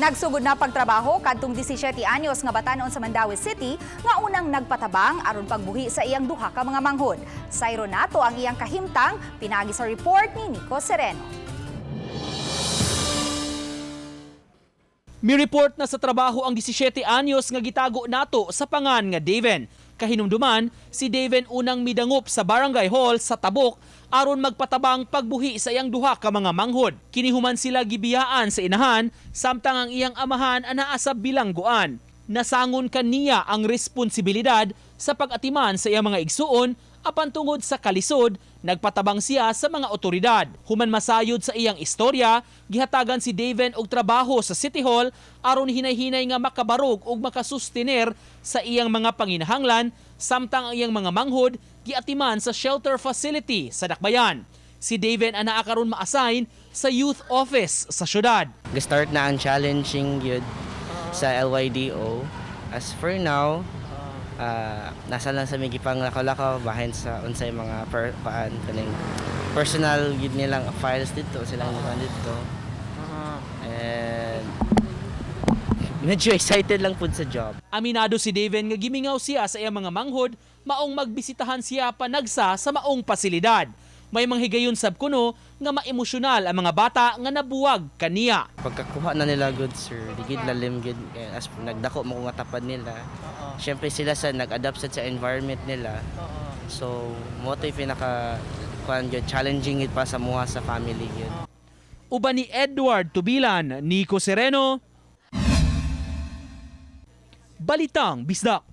Nagsugod na pagtrabaho kadtong 17 anyos nga batanon sa Mandaue City nga unang nagpatabang aron pagbuhi sa iyang duha ka mga manghod. Sayro nato ang iyang kahimtang pinagi sa report ni Nico Sereno. Mi-report na sa trabaho ang 17 anyos nga gitago nato sa pangan nga Daven. Kahinumduman, si Daven unang midangop sa Barangay Hall sa Tabok aron magpatabang pagbuhi sa iyang duha ka mga manghod. Kinihuman sila gibiyaan sa inahan samtang ang iyang amahan anaa sa bilangguan. Nasangon kaniya ang responsibilidad sa pag-atiman sa iyang mga igsuon, apan tungod sa kalisod, nagpatabang siya sa mga otoridad. Human masayod sa iyang istorya, gihatagan si Daven og trabaho sa City Hall aron hinay-hinay nga makabarog og makasustener sa iyang mga panginahanglan, samtang ang iyang mga manghod giatiman sa shelter facility sa Dakbayan. Si Daven anaa karon ma-assign sa youth office sa syudad. Start na ang challenging yun sa LYDO. As for now, nasa lang sa may gipang lakaw-lakaw bahin sa unsay mga per, paan kaning personal gid nilang files dito silang kuan dito. And medyo excited lang pud sa job. Aminado si Daven nga gimingaw siya sa iyang mga manghod maong magbisitahan siya panagsa sa maong pasilidad. May manghigayon sab kuno nga maemosyonal ang mga bata nga nabuwag kaniya. Pagkakuha na nila, good sir, di gid lalim gid. Kaya as nagdako mo nga tapad nila. Syempre sila sa nag-adapt sad sa environment nila. So mo to'y pinaka kuan gyud, challenging gid pa sa muha sa family gyud. Uban ni Edward Tubilan, Nico Sereno, Balitang Bisdak.